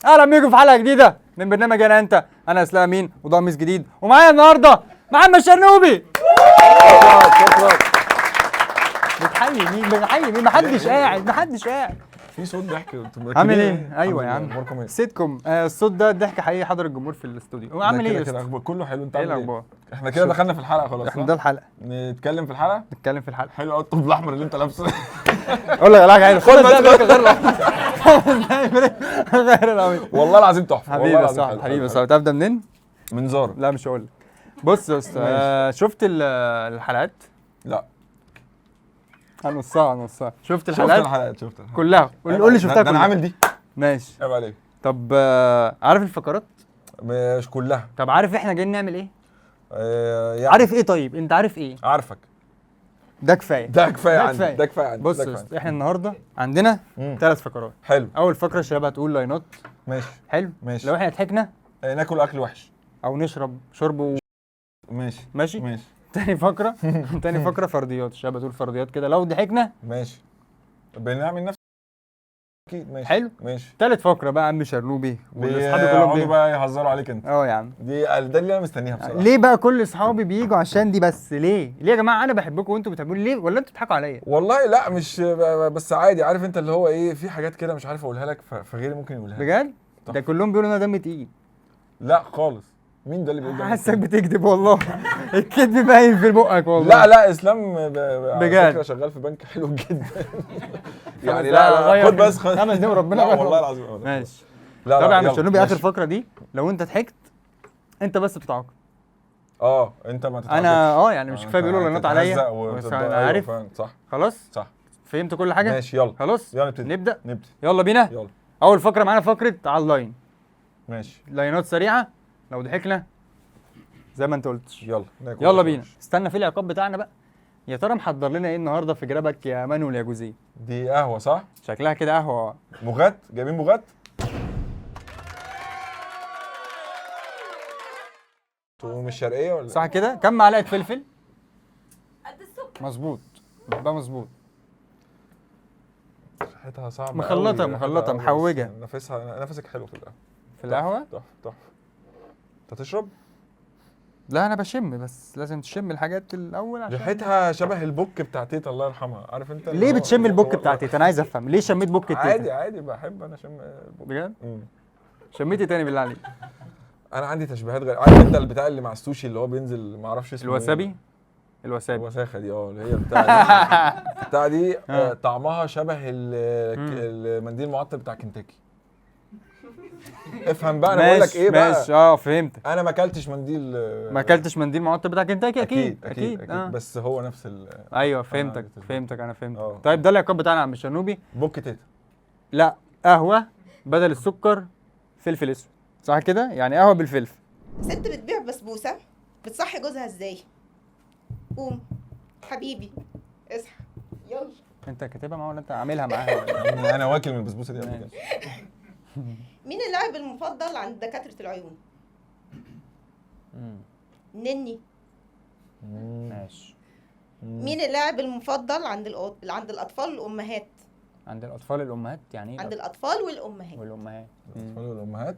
اهلا بيكم في حلقة جديدة من برنامج انا انت. انا اسلام امين وده قميص جديد، ومعايا النهارده محمد شرنوبي. شكرا. بتحيي مين؟ بتحيي مين؟ محدش قاعد، محدش قاعد. في صوت ضحك، انتوا مركبين عامل إيه؟ ايه؟ ايوه يا الحمد عم، لله، اخباركم ايه؟ سيتكم. الصوت ده ضحك حقيقي، حضر الجمهور في الاستوديو. عامل ده ايه يا كده كده اسطى؟ اخبار كله حلو. انت ايه عامل ايه؟ الاخبار؟ احنا كده دخلنا في الحلقة خلاص، احنا صح؟ ده الحلقة، نتكلم في الحلقة؟ نتكلم في الحلقة. حلو قوي الطب الاحمر اللي انت لابسه. اقول لك على حاجة حلوة. خد بس غير القميص. غير القميص. والله العظيم تحفة، حبيبي والله يا العظيم صاحبي، حلو، حبيبي يا حلو. صاحبي. تبدا منين؟ من زارا. لا مش هقول لك. بص يا اسطى، شفت الحلقات؟ لا. نصها نصها. شفت شفت الحلقات الحلقات، شفت الحلقات كلها. قول لي شفتها ده انا كلها. عامل دي. ماشي. عيب عليك. طب عارف الفقرات؟ مش كلها. طب عارف احنا جايين نعمل ايه؟ يعني عارف ايه؟ طيب انت عارف ايه؟ عارفك. ده كفاية، ده كفاية ده عندي، كفاية. ده كفاية عندي. بص ده يا كفاية. اسطى، احنا النهارده عندنا مم. 3 فقرات. حلو. اول فقره الشباب هتقول لاينات. ماشي. حلو. ماشي. لو احنا ضحكنا ناكل اكل وحش او نشرب شرب ماشي. ماشي. ماشي. تاني فقره، تاني فقره فرضيات، الشباب هتقول فرضيات كده، لو ضحكنا ماشي، بنعمل نفس اكيد. ماشي. حلو. ماشي. تالت فقره بقى عم شرنوبي واصحابي كلهم بيقعدوا بقى يهزروا عليك انت. اه يا عم، دي ده اللي انا مستنيها بصراحة. ليه بقى كل اصحابي بييجوا عشان دي بس؟ ليه؟ ليه يا جماعة؟ انا بحبكم وانتوا بتحبوني، ليه؟ ولا انتوا بتضحكوا عليا؟ والله لا، مش بس عادي، عارف انت اللي هو ايه، في حاجات كده مش عارف اقولها لك، فغيري ممكن يقولها لك. بجد؟ ده كلهم بيقولوا ان انا دمي تقيل. لا خالص. مين ده اللي بيقول ده؟ حاسك بتكذب والله. الكذب باين في بقك والله. لا لا، اسلام على بجد. فكرة شغال في بنك حلو جدا. يعني خمس لا لا، غير خد بس خد. 5 دقايق وربنا لا غير. والله العظيم أبدا. ماشي. لا طب لا، يا عم يلا، شرنوبي، اخر ماشي. فقره دي لو انت ضحكت انت بس بتتعاقب. انت ما تتعاقبش. انا يعني مش كفاية أنت بيقولوا لاينات عليا، هتتهزق بس وتتضايق. انا أيوة، عارف. فعلا، صح. خلاص صح، فهمت كل حاجة. ماشي يلا. خلاص يلا نبتدي. نبدا. نبتدي. يلا بينا. يلا. اول فقره معانا فقره على ال line. ماشي. لاينات سريعة، لو ضحكنا زي ما انت قلت. يلا ناكل. يلا بينا. استنى، في العقاب بتاعنا بقى، يا ترى محضر لنا ايه النهارده في جرابك يا مانويل يا جوزيه؟ دي قهوة صح؟ شكلها كده قهوة. مغات، جايبين مغات؟ انتوا مش شرقية ولا؟ صح كده؟ كم معلقه فلفل؟ قد السكر. مظبوط، ده مظبوط. ريحتها صعبة مخلطة، أوي، مخلطة، ريحتها أوي، بس محوجة. نفسها، نفسك حلو في القهوة. في القهوة؟ تحفة تحفة. انت تشرب؟ لا انا بشم بس، لازم تشم الحاجات الاول عشان ريحتها شبه البوك بتاع تيتا الله يرحمها، عارف انت اللي ليه هو- بتشم البوك هو- بتاع تيتا؟ انا عايز افهم ليه شميت بوك تيتا؟ عادي عادي، بحب انا اشم البوك. بجد؟ مم. شميتي تاني بالله عليك. انا عندي تشبيهات غير، عارف انت البتاع اللي مع السوشي اللي هو بينزل ما اعرفش اسمه إيه؟ الوسابي؟ الوسابي. الوساخه دي، اللي هي بتاع دي بتاع دي، طعمها شبه المنديل المعطر بتاع كنتاكي. افهم بقى انا بقول لك ايه بقى. ماشي، فهمتك. انا ما اكلتش منديل، ما اكلتش منديل معطر بتاع كنتاكي؟ اكيد اكيد اكيد, آه. بس هو نفس ال ايوه فهمتك، عندي فهمتك، انا فهمتك. طيب طيب ده العقاب بتاعنا يا عم الشرنوبي. بوك تيتا. لا قهوة بدل السكر فلفل اسود، صح كده؟ يعني قهوة بالفلفل. ست بتبيع بسبوسه بتصحي جوزها ازاي؟ قوم حبيبي اصحى يلا. انت كاتبها معاها ولا انت عاملها معاها ولا؟ انا واكل من البسبوسه دي قبل كده. مين اللاعب المفضل عند دكاترة العيون؟ نني. ماشي. مين اللاعب المفضل عند عند الاطفال والامهات؟ عند الاطفال الامهات يعني ايه؟ عند الاطفال والامهات. والامهات. الاطفال والامهات.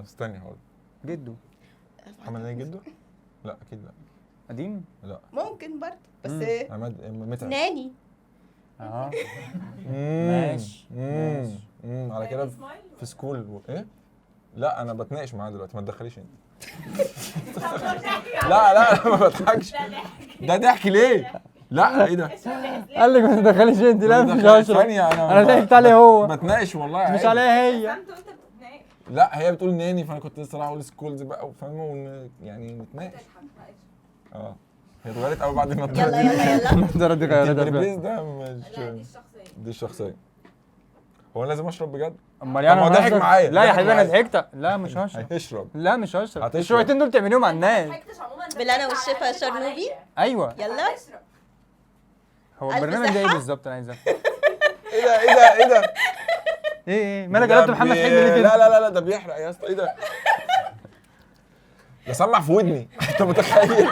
استني هقول. جدو. محمد هنيدي جدو؟ لا اكيد لا. قديم؟ لا ممكن برضه بس عماد متعب. ناني. ماشي، ماشي. على كده في school ايه؟ لا انا بتناقش معاه دلوقتي، ما تدخليش انت. لا لا ما بضحكش. ده ضحك ليه؟ لا ايه ده؟ قال لك ما تدخليش انت. لا مش هشرب. ثانية، انا ضحكت عليه هو. بتناقش والله مش عادي. عليها هي. انت وانت بتتناقش. لا هي بتقول ناني، فانا كنت لسه رايح اقول schools بقى وفاهمه، يعني نتناقش. هي اتغيرت قوي بعد النضارة. يلا يلا يلا. النضارة دي غيرتها. البربيز ده مش لا دي الشخصية. دي الشخصية. هو انا لازم اشرب بجد؟ امال يعني طب ما أنا هو ضحك هشرب؟ معايا، لا يا ضحك حبيبي انا معايا. ضحكت. لا مش هشرب. هيشرب. لا مش هشرب. هتشرب. الشويتين دول بتعمليهم على الناس. بالهنا والشفا يا شرنوبي. ايوه. يلا. هو ألف البرنامج ده ايه صحة. بالظبط؟ انا عايز افهم. ايه ده ايه ده ايه ده؟ ايه ايه مالك ده قلبت محمد حلمي ليه كده؟ لا لا لا لا، ده بيحرق يا اسطى. ايه ده؟ ده سمع في ودني. انت متخيل؟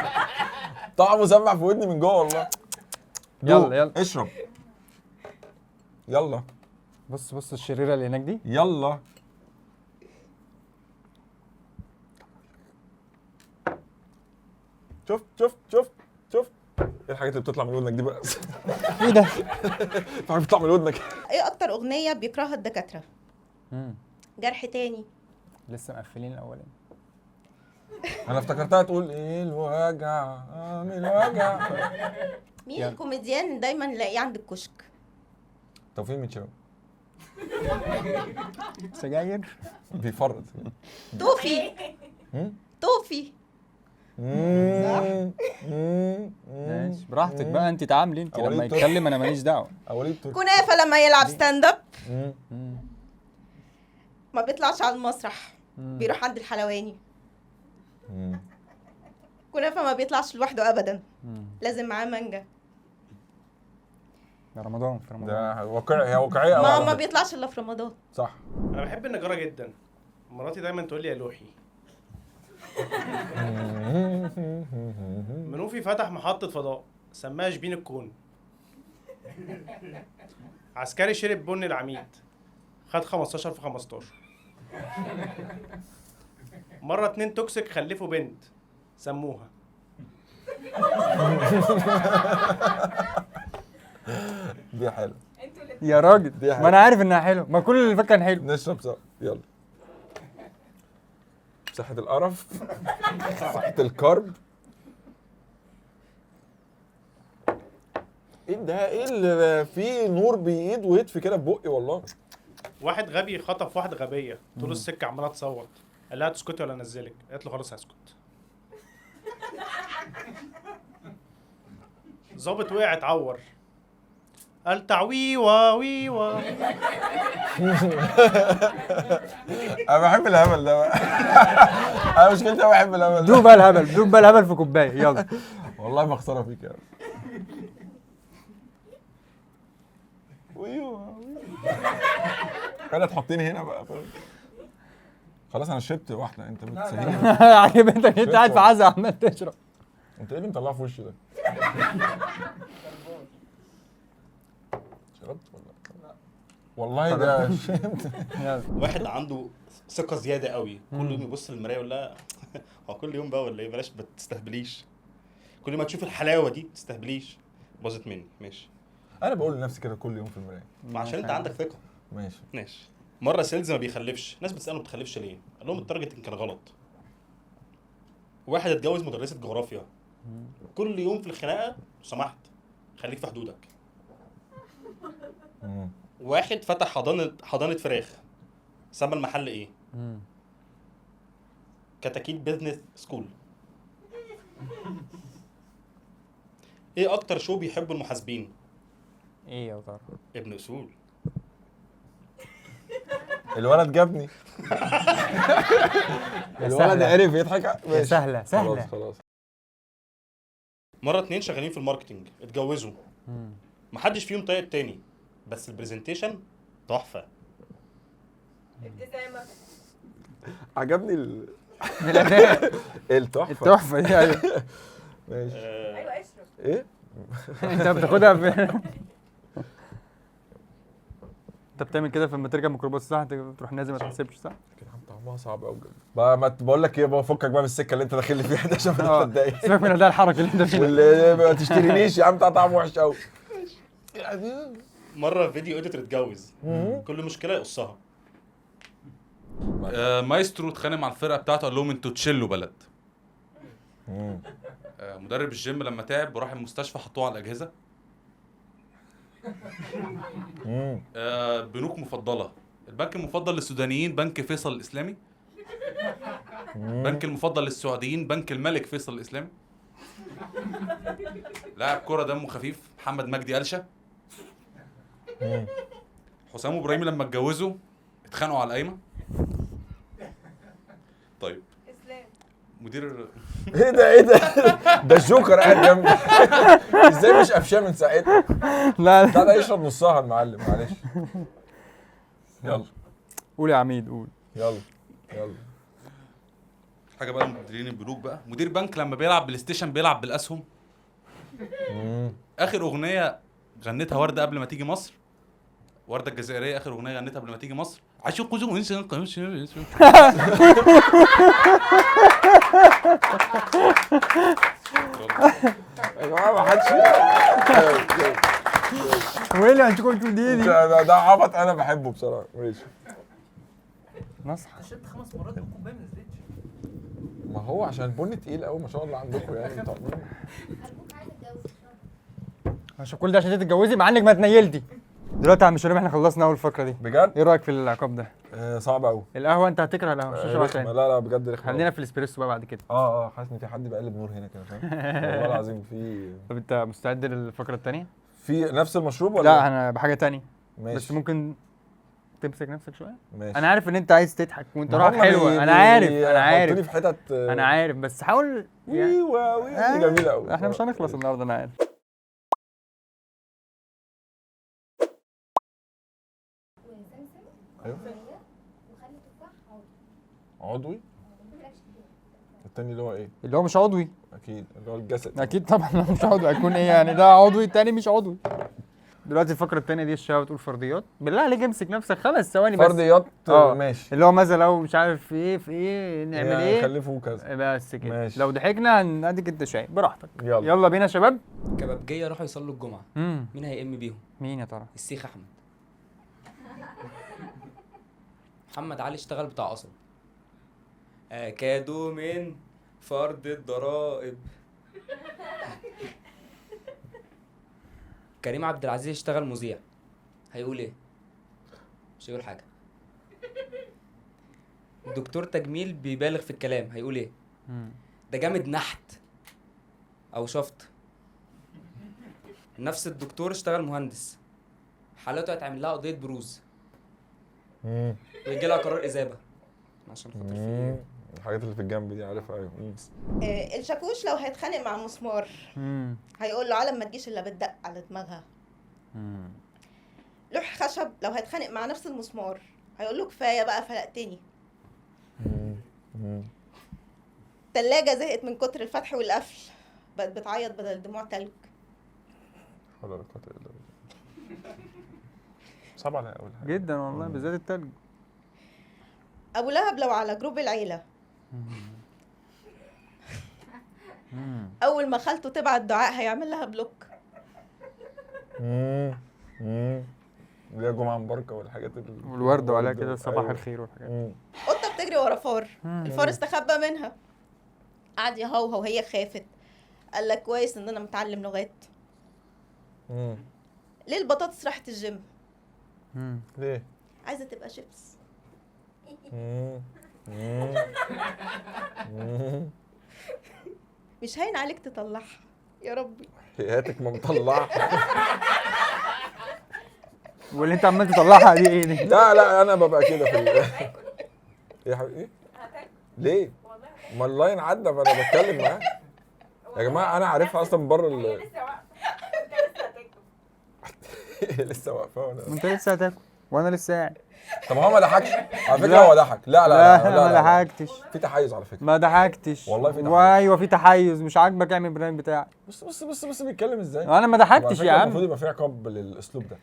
طعمه سمع في ودني من جوه والله. يلا يلا اشرب. يلا بص بص الشريرة اللي هناك دي. يلا. شفت شفت شفت شفت. ايه الحاجات اللي بتطلع من ودنك دي بقى؟ ايه ده؟ في حاجة بتطلع من ودنك. ايه اكتر اغنية بيكرهها الدكاترة؟ جرح تاني. لسه مقفلين الاولاني. انا افتكرتها تقول ايه الوجع عامل وجع. مين الكوميديان دايما نلاقيه عند الكشك؟ توفيق متشاوي. سجاير بيفرط. توفي. توفي. صح؟ ماشي براحتك بقى، انت تعاملي انت لما يتكلم انا ماليش دعوه. كنافه لما يلعب stand up ما بيطلعش على المسرح، بيروح عند الحلواني. كنافه ما بيطلعش لوحده ابدا، لازم معاه مانجا. ده رمضان، في رمضان ده واقعي، هي واقعية. ما بيطلعش الا في رمضان. صح. انا بحب النجاره جدا، مراتي دايما تقول لي يا لوحي. منوفي فتح محطة فضاء سماها شبين الكون. عسكري شرب بن العميد خد 15 في 15. مرة 2 toxic خلفوا بنت سموها. دي حلو يا راجل، ما انا عارف انها حلو، ما كل اللي فات كان حلو. نشرب سوا يلا. صحة القرف، صحة الكرب. ايه ده؟ ايه اللي فيه نور بيقيد ويطفي كده في بقي والله. واحد غبي خطف واحدة غبية طول السكة عمالة تصوت، قال لها تسكتي ولا انزلك؟ قالت له خلاص هسكت. ظابط وقع اتعور، قال تعويوه ويوه. انا بحب الهبل ده بقى. انا مشكلتي انا بحب الهبل ده. دوب بقى الهبل، دوب بقى الهبل في كوباية يلا. والله ما خسارة فيك يا رب. ويوه انا تحطيني هنا بقى. خلاص انا شربت واحدة، انت بتسهيني. عجبتك انت قاعد في عزا عمال تشرب. انت ايه اللي مطلعه في وشي ده؟ شربت ولا لا؟ والله ده شربت. واحد عنده ثقة زيادة قوي، كل يوم يبص للمرايه يقول لها هو كل يوم بقى ولا ايه؟ بلاش ما تستهبليش، كل ما تشوف الحلاوة دي ما تستهبليش. باظت مني. ماشي. انا بقول لنفسي كده كل يوم في المراية. عشان انت عندك ثقة. ماشي ماشي. مرة sales ما بيخلفش، ناس بتساله ما بتخلفش ليه؟ قال لهم ال targeting كان غلط. واحد اتجوز مدرسه جغرافيا، كل يوم في الخناقة لو سمحت خليك في حدودك. واحد فتح حضانة فراخ، سمى المحل ايه؟ كتاكيت business school. ايه اكتر show بيحبوا المحاسبين؟ ايه يا ترى؟ ابن اصول. الولد جابني. الولد عرف يضحك. سهلة سهلة خلاص. مرة 2 شغالين في ال marketing اتجوزوا، محدش فيهم طايق التاني، بس ال presentation تحفة. ابتسامة. عجبني الاداء. التحفة، التحفة دي. ايوه ماشي. ايوه اشرب. ايه انت بتاخدها في انت بتعمل كده فلما ترجع ميكروباص صح؟ تروح نازل ما تحسبش صح؟ كده طعمها صعب قوي بجد. ما بقول لك ايه، بفكك بقى من السكة اللي انت داخل لي فيها ده عشان ما تتضايق. سيبك من اداء الحركة اللي انت فيها واللي ما تشترينيش يا عم، طعمه وحش قوي. مرة video editor اتجوز، كل مشكلة يقصها. مايسترو اتخانق مع الفرقة بتاعته قال لهم انتوا تشيلوا بلد. مدرب الجيم لما تعب وراح المستشفى حطوه على الاجهزة. بنوك مفضلة، البنك المفضل للسودانيين بنك فيصل الاسلامي، البنك المفضل للسعوديين بنك الملك فيصل الاسلامي. لاعب كره دمه خفيف محمد مجدي قلشه. حسام وابراهيم لما اتجوزوا اتخانقوا على القايمة. طيب اسلام مدير ايه ده؟ ايه ده؟ ده الجوكر قاعد جنبي. ازاي مش قفشاه من ساعتها؟ لا لا ده يشرب نصها المعلم، معلش. يلا قول يا عميد قول. يلا يلا. حاجة بقى مديرين البنوك بقى، مدير بنك لما بيلعب بلاي ستيشن بيلعب بالاسهم. اخر اغنية غنتها ورده قبل ما تيجي مصر، ورده الجزائرية اخر اغنية غنتها قبل ما تيجي مصر عشق قزم انسان قمش. يا جماعة ما حدش. ويلي هنشوفكم تقول دي. ده عبط انا بحبه بصراحة. ماشي نصحى. شربت 5 مرات والكوبايه ما نزلتش. ما هو عشان البن تقيل قوي ما شاء الله عندكم يعني. انتوا عشان كل ده عشان تتجوزي مع انك ما تنيلتي. دلوقتي يا عم شريف احنا خلصنا اول فقره دي. بجد؟ ايه رايك في العقاب ده؟ صعب قوي. القهوة انت هتكره القهوة مش هتشربها تاني. لا لا بجد رخمة. خلينا في الاسبريسو بقى بعد كده. حاسس ان في حد بيقلب نور هنا كده فاهم؟ والله العظيم في. طب انت مستعد للفقرة الثانية؟ في نفس المشروب ولا؟ لا انا بحاجة ثانية. ماشي. بس ممكن تمسك نفسك شوية؟ ماشي. انا عارف ان انت عايز تضحك وانت روحك حلوة. انا عارف انا عارف. في حتت. انا عارف بس حاول يعني. وي جميلة قوي. احنا مش هنخلص النهارده انا عارف. ايوه عضوي. التاني اللي هو ايه؟ اللي هو مش عضوي اكيد، اللي هو الجسد اكيد طبعا. لو مش عضوي هيكون ايه يعني؟ ده عضوي التاني مش عضوي. دلوقتي الفقرة الثانية دي الشباب بتقول فرضيات. بالله عليك امسك نفسك 5 ثواني بس. فرضيات ماشي. اللي هو مثلا لو مش عارف ايه في ايه نعمل يعني ايه خلفه كذا بس كده. ماشي. لو ضحكنا هنديك انت شاي براحتك. يلا يلا بينا يا شباب. كبابجيه راحوا يصلوا الجمعة. مين هيئم بيهم؟ مين يا ترى؟ الشيخ احمد. محمد علي اشتغل بتاع قصب. أكادوا من فرض الضرائب. كريم عبد العزيز اشتغل مذيع. هيقول ايه؟ مش هيقول حاجة. دكتور تجميل بيبالغ في الكلام. هيقول ايه؟ ده جامد نحت او شفط. نفس الدكتور اشتغل مهندس. حالته هيتعمل لها قضية بروز ويجي لها قرار إزابة عشان خاطر في الحاجات اللي في الجنب دي عارفها. ايوه. الشاكوش لو هيتخانق مع مسمار هيقول له علم ما تجيش الا بالدق على دماغها. لوح خشب لو هيتخانق مع نفس المسمار هيقول له كفاية بقى فلقتني. تلاجة زهقت من كتر الفتح والقفل بقت بتعيط بدل دموع تلج. صعب عليا اول حاجة جدا والله بالذات التلج. ابو لهب لو على جروب العيلة اول ما خالته تبعت دعاء هيعمل لها block. يا جمعه مباركة والحاجات والورده وعليها كده صباح الخير والحاجات. قطة بتجري ورا فار، الفار استخبى منها قعد يهوهو وهي خافت. قال لك كويس ان انا متعلم لغات. ليه البطاطس راحت الجيم؟ ليه؟ عايزه تبقى شيبس. مش هين عليك تطلعها يا ربي. حياتك ما مطلعها. واللي انت عمال تطلعها دي ايه دي؟ لا لا انا ببقى كده في ايه يا حبيبي؟ ايه؟ ليه؟ ما ال line عدى فانا بتكلم معاه. يا جماعة انا عارفها اصلا بره ال لسه واقفة. انت لسه هتاكل. لسه واقفة وانا انت لسه هتاكل وانا لسه قاعد. طب هو ما ضحكش على فكرة. هو ضحك. لا لا لا لا ما ضحكتش. في تحيز على فكرة. ما ضحكتش والله في تحيز. ايوه في تحيز. مش عاجبك اعمل البرنامج بتاعك. بص بص بص بص بيتكلم ازاي. انا ما ضحكتش يا عم. المفروض يبقى في عقاب للاسلوب ده.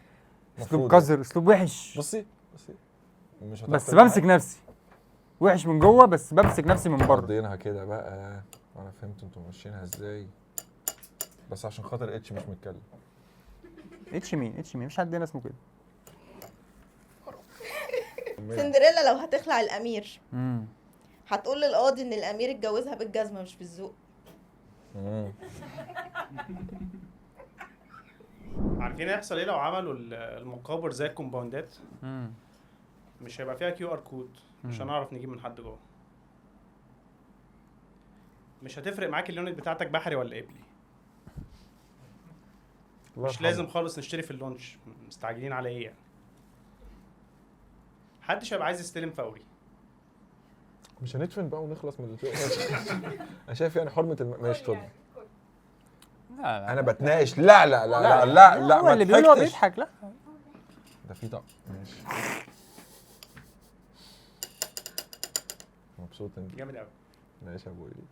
اسلوب قذر، اسلوب وحش. بصي بصي مش بس بمسك نفسي. وحش من جوه بس بمسك نفسي من بره. قضيناها كده بقى انا فهمت انتوا ماشيينها ازاي. بس عشان خاطر H مش متكلم. H مين؟ H مين؟ مش حد هنا اسمه كده. سندريلا لو هتخلع الامير هتقول للقاضي ان الامير اتجوزها بالجزمه مش بالذوق. عارفين هيحصل ايه لو عملوا المقابر زي الكومباوندات؟ مش هيبقى فيها QR code، مش هنعرف نجيب من حد جوه. مش هتفرق معاك ال unit بتاعتك بحري ولا قبلي. مش لازم خالص نشتري في ال launch، مستعجلين على ايه يعني؟ محدش هيبقى عايز يستلم فوري. مش هندفن بقى ونخلص من الفيلم. انا شايف يعني حرمه ماشي. اتفضل. لا انا بتناقش. لا لا لا لا لا لا ما اللي بيقول هو بيضحك. لا ده في طق. ماشي مبسوط انت جامد قوي. ماشي يا ابو ايدي.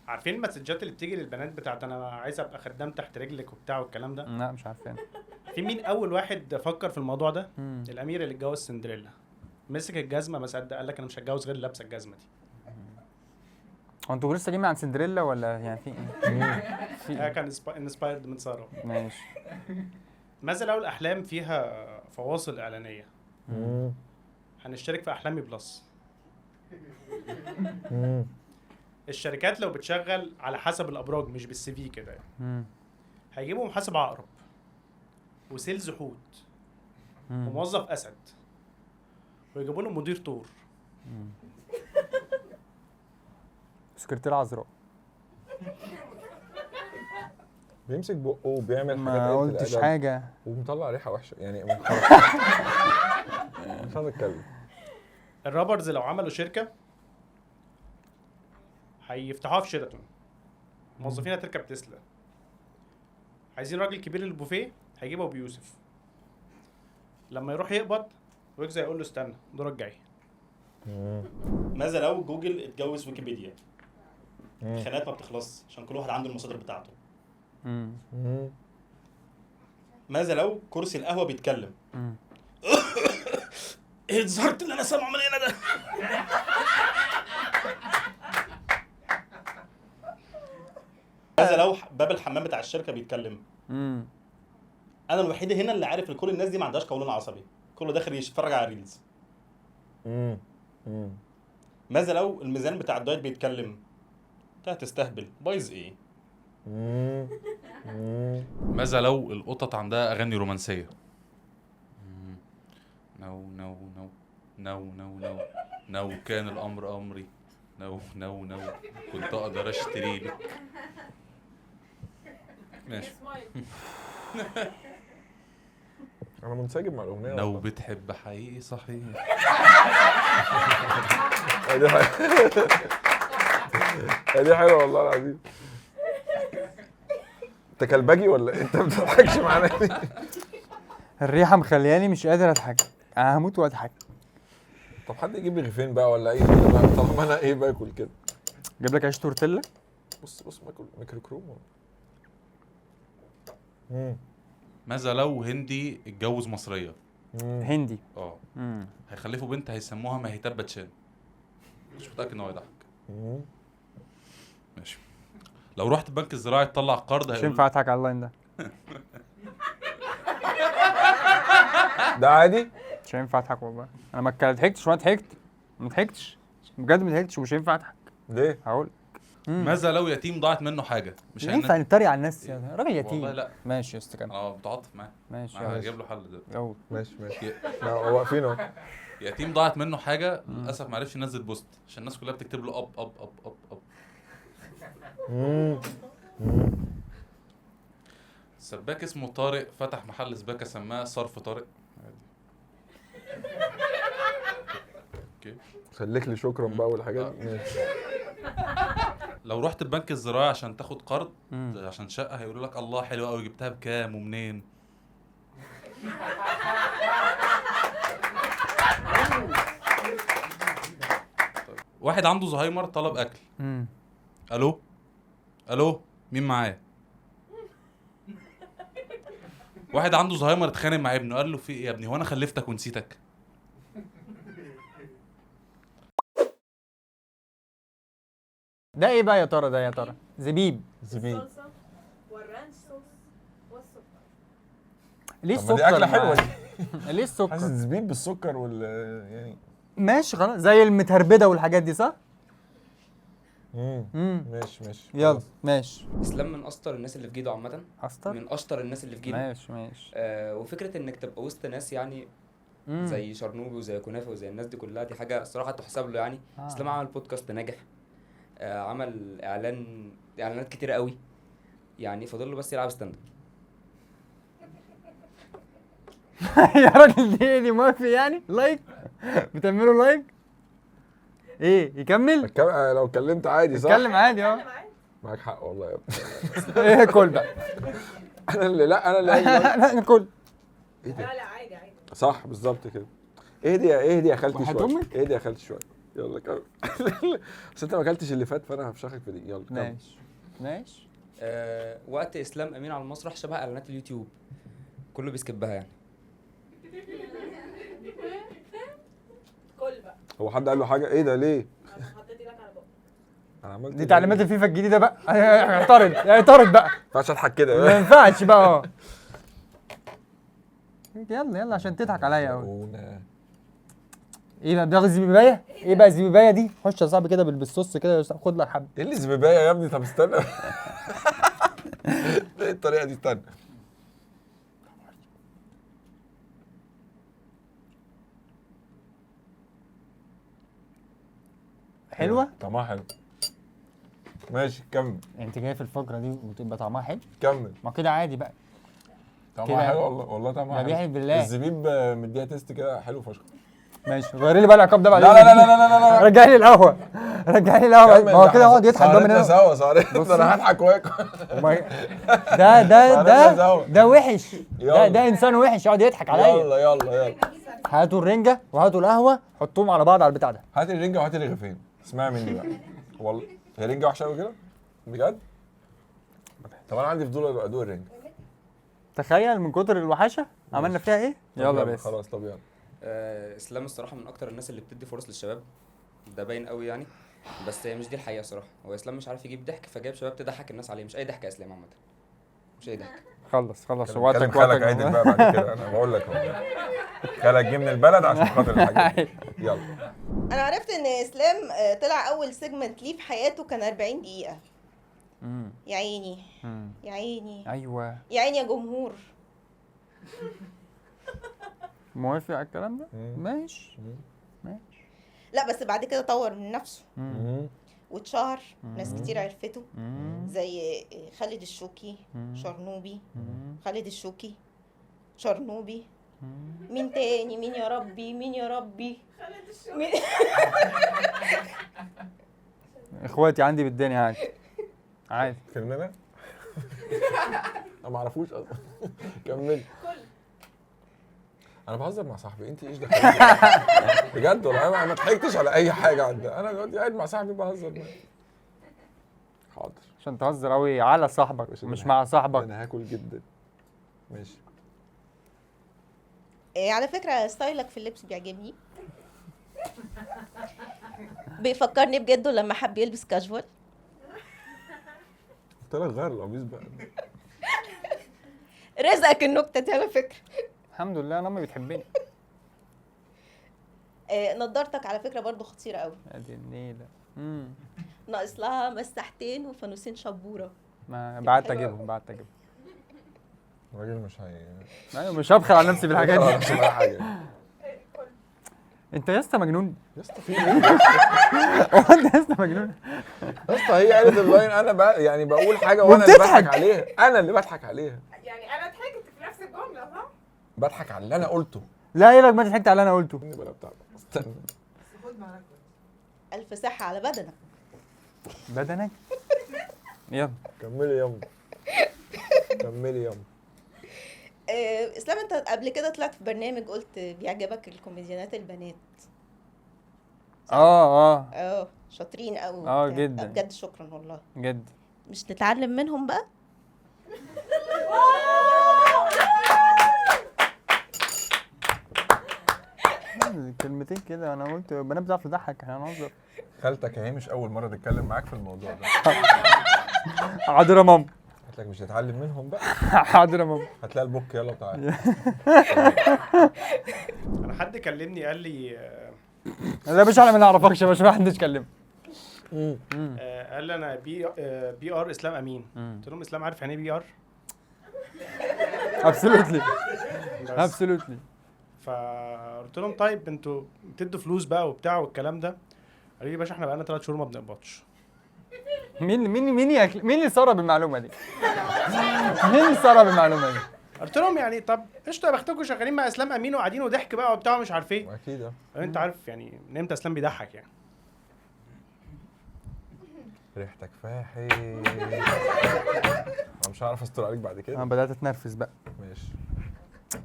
عارفين المسجات اللي بتيجي للبنات بتاعت انا عايز ابقى خدام تحت رجلك وبتاع والكلام ده؟ لا مش عارفين. في مين اول واحد فكر في الموضوع ده؟ الامير اللي اتجوز سندريلا. مسك الجزمة ما صدق، قال لك انا مش هتجوز غير لابسه الجزمة دي. هو انتوا لسه جايين عن سندريلا ولا يعني في ايه؟ في هي كان inspired من ساره. ماشي. ماذا لو الاحلام فيها فواصل اعلانية؟ هنشترك في احلامي Plus. الشركات لو بتشغل على حسب الابراج مش بال CV كده يعني. هيجيبوا محاسب عقرب و sales حوت وموظف اسد ويجيبوا لهم مدير طور سكرتير عذراء بيمسك بقه وبيعمل حاجات، ما قلتش حاجة ومطلع ريحه وحشة يعني. مش عايز اتكلم. ال rappers لو عملوا شركة هيفتحوها في شيراتون، موظفين هتركب تسلا، عايزين راجل كبير للبوفيه هيجيبه ابو يوسف، لما يروح يقبض ويجز هيقول له استنى دورك جاي. ماذا لو جوجل اتجوز ويكيبيديا؟ الخناقات ما بتخلص عشان كل واحد عنده المصادر بتاعته. ماذا لو كرسي القهوة بيتكلم؟ ايه الزهرت اللي انا سامعه من هنا ده؟ ماذا لو باب الحمام بتاع الشركة بيتكلم؟ انا الوحيد هنا اللي عارف ان كل الناس دي ما عندهاش قولون عصبي، كله داخل يتفرج على reels. ماذا لو الميزان بتاع الدايت بيتكلم؟ انت هتستهبل بايظ ايه؟ ماذا لو القطط عندها اغاني رومانسية؟ no no no no no no no كان الامر امري، no no no كنت اقدر اشتري لك. ماشي. انا منسجم مع الاغنية. لو بتحب حقيقي صحيح. دي حلوة والله العظيم. انت كلبجي ولا انت ما بتضحكش معانا؟ الريحة مخلياني مش قادر اضحك، انا هموت واضحك. طب حد يجيب لي رغيفين بقى ولا ايه طالما انا ايه باكل كده؟ جيب لك عيش تورتيلا. بص بص باكل ميكروكروم. ماذا لو هندي اتجوز مصرية؟ هندي هيخلفوا بنت هيسموها ماهيتاب باتشان. مش متاكد ان هو يضحك. ماشي. لو رحت البنك الزراعي تطلع قرض مش ينفع اضحك على ال line ده. ده عادي؟ مش هينفع اضحك والله. انا ما ضحكتش وانا ضحكت، ما ضحكتش بجد، ما ضحكتش ومش هينفع اضحك. ليه؟ هقول. ماذا لو يتيم ضاعت منه حاجة؟ مش ينفع نتريق على الناس يا راجل يتيم والله. لا ماشي يا اسطى كمل. متعاطف معاه. ماشي هجيب له حل ده. ماشي ماشي. واقفين اهو. يتيم ضاعت منه حاجة للاسف ما عرفش ينزل post عشان الناس كلها بتكتب له up up up up up. سباك اسمه طارق فتح محل سباكه سماه صرف طارق. okay خليك لي شكرا بقى والحاجات دي. ماشي. لو رحت البنك الزراعي عشان تاخد قرض عشان شقه هيقولوا لك الله حلوة قوي جبتها بكام ومنين؟ واحد عنده زهايمر طلب اكل. الو الو مين معايا؟ واحد عنده زهايمر اتخانق مع ابنه قال له في ايه يا ابني، هو انا خلفتك ونسيتك؟ ده ايه بقى يا ترى؟ ده يا ترى زبيب. زبيب وال ranch sauce والسكر. ليه السكر؟ دي اكله حلوة دي. ليه السكر؟ حاسس زبيب بالسكر وال يعني ماشي خلاص زي المتهربده والحاجات دي صح؟ ماشي ماشي يلا ماشي. اسلام من اشطر الناس اللي في جيله عامة. اشطر؟ من اشطر الناس اللي في جيله. ماشي ماشي. وفكره انك تبقى وسط ناس يعني زي شرنوبي وزي كنافه وزي الناس دي كلها، دي حاجة الصراحة تحسب له يعني. اسلام عمل بودكاست ناجح، عمل اعلانات كتير قوي يعني، فاضل له بس يلعب stand up. يا راجل دي موافق يعني؟ like بتعملوا like ايه؟ يكمل؟ لو اتكلمت عادي صح؟ اتكلم عادي. معاك حق والله يا ابني. ايه كل بقى؟ انا اللي لا انا اللي لا كل. ايه ده؟ لا لا عادي عادي صح بالظبط كده. اهدي اهدي يا خالتي شوية، اهدي يا خالتي شوية. يلا كمل. بس انت ما اكلتش اللي فات فانا هفشخك في دي. يلا ماشي ماشي. وقت اسلام امين على المسرح شبه اعلانات اليوتيوب كله بيسكبها يعني. كل بقى. هو حد قال له حاجة؟ ايه ده ليه؟ حطيت ايدك على بقك. انا عملت دي تعليمات الفيفا الجديدة بقى. اعترض اعترض بقى. ما ينفعش اضحك كده. ما ينفعش بقى. يلا يلا عشان تضحك عليا قوي. ايه بقى بتاخد زبيبايه؟ ايه بقى الزبيبايه دي؟ خش يا صاحبي كده بالصوص كده، خد لك حبه. ايه اللي زبيبايه يا ابني؟ طب استنى. ايه الطريقة دي؟ استنى. حلوة؟ طعمها حلو. ماشي كمل. انت جاي في الفقرة دي وتبقى طعمها حلو؟ كمل. ما كده عادي بقى. طعمها حلو والله، والله طعمها حلو. بيحلف بالله. الزبيب مديها taste كده حلو فشخ. ماشي غيري لي بقى العقاب ده بعدين. لا لا لا لا لا لا، رجع لي القهوة، رجع لي القهوة. ما هو كده يقعد يضحك بقى من هنا. سوا سهرتنا، انا هضحك واكل. ده ده ده ده وحش، ده انسان وحش يقعد يضحك عليا. يلا يلا يلا، هاتوا الرنجه وهاتوا القهوة، حطوهم على بعض على البتاع ده. هات الرنجه وهات الرغيفين. اسمعي مني بقى والله، هي رنجه وحشة قوي كده بجد؟ طب انا عندي فضول ادوق الرنجه. تخيل من كتر الوحشة عملنا فيها ايه. يلا بس خلاص. طب يلا. اسلام الصراحة من اكتر الناس اللي بتدي فرص للشباب، ده باين قوي يعني، بس هي مش دي الحقيقة صراحة. هو اسلام مش عارف يجيب ضحك، فجايب شباب تضحك الناس عليه. مش اي ضحك يا اسلام عامة، مش اي ضحك. خلص خلص وقتك، وقتك عدل بقى بعد كده. انا بقول لك اهو خالك جه من البلد عشان خاطر الحاجات دي. يلا. انا عرفت ان اسلام طلع اول segment ليه في حياته كان 40 دقيقة. يا عيني يا عيني. ايوه يا عيني يا جمهور. موافق على الكلام ده؟ ماشي ماشي. لا بس بعد كده طور من نفسه واتشهر، ناس كتير عرفته، زي خالد الشوكي، شرنوبي، خالد الشوكي، شرنوبي، مين تاني؟ مين يا ربي؟ مين يا ربي؟ خالد الشوكي. اخواتي عندي بالدنيا عادي عادي. كلمنا انا ما اعرفوش اصلا. كمل. انا بهزر مع صاحبي، انت ايش دخلك؟ بجد والله انا ما ضحكتش على اي حاجة عندها. انا دلوقتي قاعد مع صاحبي بهزر معاه. حاضر. عشان تهزر قوي على صاحبك مش مع صاحبك. انا هاكل جدا. ماشي. على فكرة style ك في اللبس بيعجبني. بيفكرني بجده لما حب يلبس كاجوال. قلت لك غير القميص بقى. رزقك النكتة دي على فكرة. الحمد لله انا امي بتحبني. نضارتك على فكرة برضو خطيرة قوي. ادي النيله. ناقص لها مساحتين وفانوسين شبوره. ما بعت اجيبهم، بعت اجيبهم. الراجل مش هي، ايوه مش هبخل على نفسي بالحاجات دي. انت يا اسطى مجنون يا اسطى، في ايه؟ هو انت يا اسطى مجنون يا اسطى؟ هي قالت ال line، انا بقى يعني بقول حاجة وانا اللي بضحك عليها، انا اللي بضحك عليها. يعني انا ضحكت في نفس الجملة صح؟ بضحك على اللي انا قلته. لا ايه لك ما ضحكت على اللي انا قلته. استنى. الف صحة على بدنك. بدنك؟ يلا كملي يلا، كملي يلا. اسلام انت قبل كده طلعت في برنامج قلت بيعجبك الكوميديانات البنات. اه شاطرين قوي. جدا بجد، شكرا والله جدا. مش نتعلم منهم بقى؟ كلمتين كده انا قلت بنات بتعرف تضحك، احنا هنهزر. خالتك اهي مش اول مرة تتكلم معاك في الموضوع ده. حاضر يا ماما. قلت لك مش هتتعلم منهم بقى. حاضر يا ماما. هتلاقي البوك. يلا تعالى. انا حد كلمني قال لي لا يا باشا انا ما نعرفكش يا باشا، ما حدش كلمني. قال لي انا PR اسلام امين. قلت لهم اسلام عارف يعني ايه PR؟ absolutely absolutely. فقلت لهم طيب انتوا بتدوا فلوس بقى وبتاع والكلام ده؟ قالوا لي يا باشا احنا بقالنا 3 شهور ما بنقبضش. مين مين مين مين اللي سرب المعلومة دي؟ مين اللي سرب المعلومة دي؟ قلت لهم يعني طب قشطه يا بختكم شغالين مع اسلام امين وقاعدين وضحك بقى وبتاع ومش عارف ايه. اكيد انت عارف يعني من امتى اسلام بيضحك يعني؟ ريحتك فاحي. انا مش هعرف استر عليك بعد كده. انا بدات اتنرفز بقى. ماشي.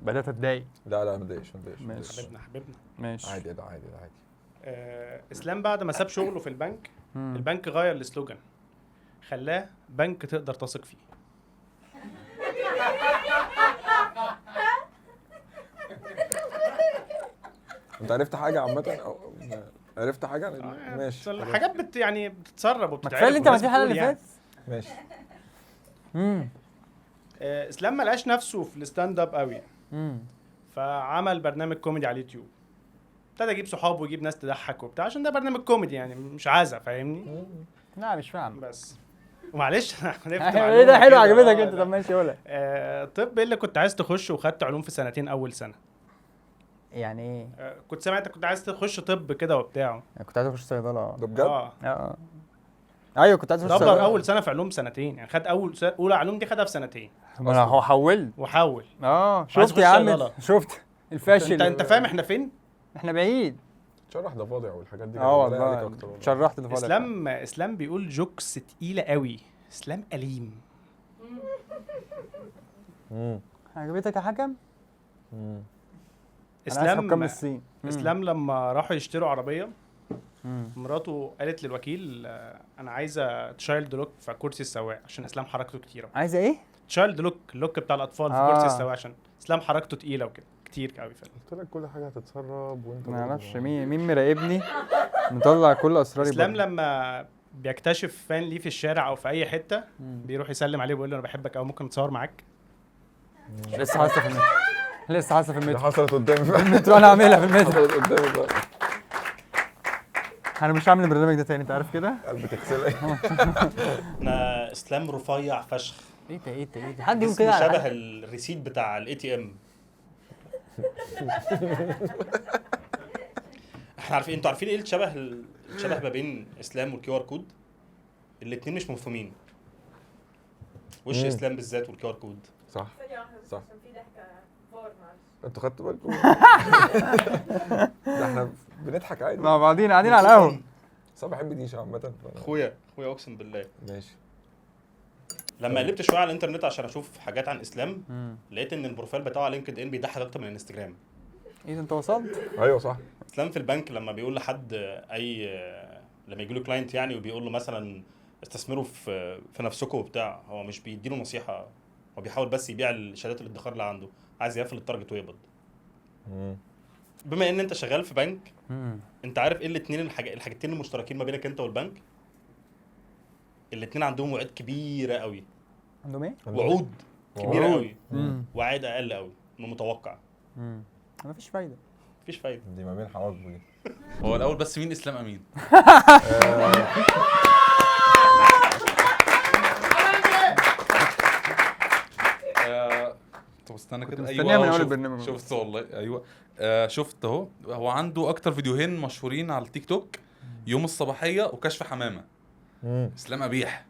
بدات اتضايق. لا لا ما تضايقش ما تضايقش. حبيبنا حبيبنا. ماشي عادي ده عادي ده عادي. اسلام بعد ما ساب شغله في البنك، البنك غير ال slogan، خلاه بنك تقدر تثق فيه. انت عرفت حاجة عامة؟ عرفت حاجة؟ ماشي. حاجات يعني بتتسرب وبتتعرف. كفاية اللي انت عملتيه الحلقة اللي فاتت. ماشي. اسلام ما لقاش نفسه في ال stand up قوي، فعمل برنامج كوميدي على اليوتيوب. ابتدى يجيب صحابه ويجيب ناس تضحك وبتاع، عشان ده برنامج كوميدي يعني مش عازة، فاهمني؟ لا مش فاهم بس معلش. ايه ده حلو عجبتك انت. طب ماشي قولها. طب ايه اللي كنت عايز تخش وخدت علوم في سنتين اول سنة؟ يعني ايه؟ كنت سامع انت كنت عايز تخش طب كده وبتاع. كنت عايز اخش صيدلة. ده بجد؟ اه ايوه كنت عايز اخش صيدلة. اول سنة في علوم سنتين يعني، خد اول اولى علوم دي خدها في سنتين. ما هو حولت وحول. شفت يا عم، شفت الفاشل. انت فاهم احنا فين؟ احنا بعيد. شرح ضفادع والحاجات دي. والله شرحت ضفادع. اسلام بيقول jokes تقيلة قوي. اسلام أليم. عجبتك يا حكم؟ اسلام لما راحوا يشتروا عربية، مراته قالت للوكيل انا عايزه child lock في كرسي السواق عشان اسلام حركته كتيرة. عايزه ايه؟ child lock، ال lock بتاع الاطفال في كرسي السواق عشان اسلام حركته تقيلة وكده كتير قوي. قلت لك كل حاجة هتتسرب وانت ما اعرفش مين مراقبني مطلع كل اسراري. اسلام لما بيكتشف fan ليه في الشارع او في اي حتة بيروح يسلم عليه ويقول له انا بحبك او ممكن اتصور معاك. لسه حاسه في المترو، لسه حاسه في المترو. حصلت قدامي في المترو، انا عاملها في المترو. حصلت قدامي بقى. انا مش هعمل البرنامج ده تاني، انت عارف كده؟ قلبي تغسل. انا اسلام رفيع فشخ. ايه ده ايه ده ايه ده؟ حد يقول كده شبه ال receipt بتاع ال ATM. احنا عارفين، انتوا عارفين ايه الشبه ما بين اسلام وال QR code؟ الاثنين مش مفهومين. وش اسلام بالذات وال QR code. صح صح. عشان في ضحكه فار، معلش انتوا خدتوا بالكم؟ ده احنا بنضحك عادي مع بعضينا قاعدين على القهوة. بس انا بحب ديش عامة. اخويا اقسم بالله. ماشي. لما قلبت شوية على الانترنت عشان اشوف حاجات عن اسلام، لقيت ان ال profile بتاعه على LinkedIn بيضحك اكتر من الانستجرام. ايه ده انت وصلت؟ ايوه صح. اسلام في البنك لما بيقول لحد اي، لما يجي له client يعني وبيقول له مثلا استثمروا في نفسكم وبتاع، هو مش بيديله نصيحة، هو بيحاول بس يبيع الشهادات الادخار اللي عنده، عايز يقفل ال target ويقبض. بما ان انت شغال في بنك، انت عارف ايه الاثنين الحاجتين المشتركين ما بينك انت والبنك؟ الاثنين عندهم وعود كبيرة قوي. عندهم ايه؟ وعود كبيرة قوي، وعائد اقل قوي من المتوقع. مفيش فايده. مفيش فايده. دي ما بين حواجبه دي. هو الاول بس مين اسلام امين؟ طب استنى كده. ايوه من اول البرنامج شفت والله. ايوه شفت اهو. هو عنده اكتر فيديوهين مشهورين على التيك توك، يوم الصباحية وكشف حمامه. اسلام قبيح.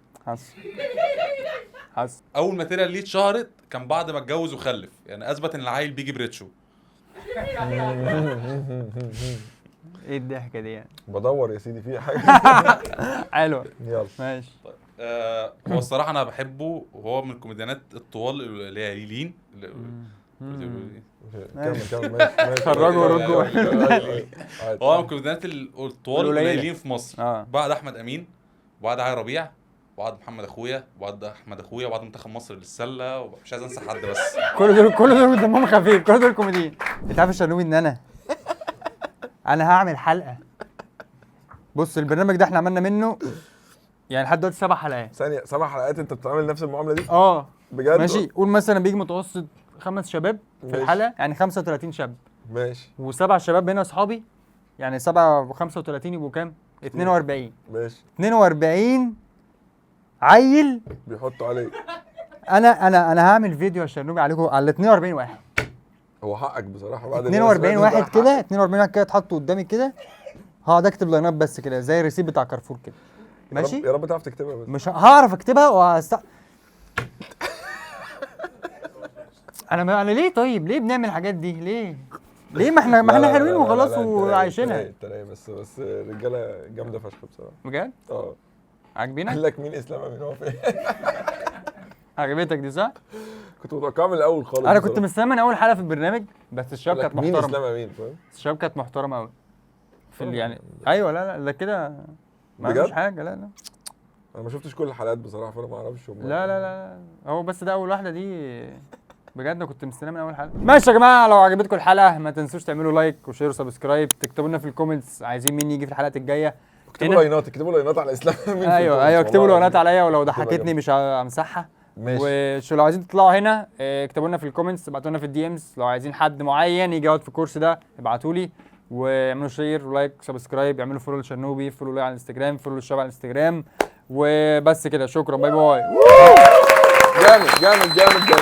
حس اول material ليه اتشهرت كان بعد ما اتجوز وخلف، يعني اثبت ان العيل بيجي بريتشو. ايه الضحكة دي يعني؟ بدور يا سيدي في حاجة حلوة. يلا ماشي. هو الصراحة انا بحبه، وهو من الكوميديانات الطوال القليلين. كمل كمل ماشي. خرجوا ورجوا. هو من الكوميديانات الطوال القليلين في مصر، بعد احمد امين، وبعد علي ربيع، وبعد محمد اخويا، وبعد احمد اخويا، وبعد منتخب مصر للسله، ومش عايز انسى حد بس. كل دول دمهم خفيف، كل دول كوميديين. انت عارف يا شرنوبي ان انا هعمل حلقة. بص البرنامج ده احنا عملنا منه يعني لحد دلوقتي 7 حلقات. ثانية، 7 حلقات انت بتعمل نفس المعاملة دي؟ بجد؟ ماشي. قول مثلا بيجي متوسط 5 شباب في الحلقة، يعني 35 شاب. ماشي. و7 شباب هنا اصحابي، يعني 7 و35 يبقوا كام؟ 42. ماشي. 42 عيل بيحطوا عليك. انا هعمل فيديو يا شرنوبي عليكم على 42 واحد. هو حقك بصراحة. بعد 42 واحد كده، 42 واحد كده اتحطوا قدامي كده، هقعد اكتب line up بس كده زي ال receipt بتاع كارفور كده. ماشي؟ يا رب تعرف تكتبها بس. مش هعرف اكتبها انا ليه طيب؟ ليه بنعمل الحاجات دي؟ ليه؟ ليه ما احنا حلوين وخلاص وعايشينها. انت رايق بس الرجالة جامدة فشخ بصراحة. بجد؟ عاجبينك؟ قال لك مين اسلام امين هو فين؟ عجبتك دي صح؟ كنت متوقعها من الاول خالص. انا كنت مستني من اول حلقة في البرنامج، بس الشباب كانت محترمه. مين اسلام امين فاهم؟ الشباب كانت محترمه قوي في يعني. ايوه لا لا ده كده ما فيش حاجة. لا لا انا ما شفتش كل الحلقات بصراحة، فانا ما اعرفش. لا لا لا هو بس ده اول واحدة دي. بجد انا كنت مستناه من اول حلقة. ماشي يا جماعة، لو عجبتكم الحلقة ما تنسوش تعملوا like و share و subscribe، تكتبوا لنا في ال comments عايزين مين يجي في الحلقات الجاية. اكتبوا لاينات، اكتبوا لاينات على اسلام مين في ايوه ال comments، ايوه، اكتبوا والله لاينات عليا، ولو تبقى ضحكتني جامدة. مش همسحها. ماشي. وشو لو عايزين تطلعوا هنا اكتبوا لنا في ال comments، ابعتوا لنا في ال DMs لو عايزين حد معين يجي يقعد في الكورس ده ابعتوا لي، واعملوا share و like subscribe، اعملوا follow لشرنوبي، follow لي على الانستجرام، follow للشباب على الانستجرام، وبس كده. شكرا، bye bye. جامد جامد جامد جامد.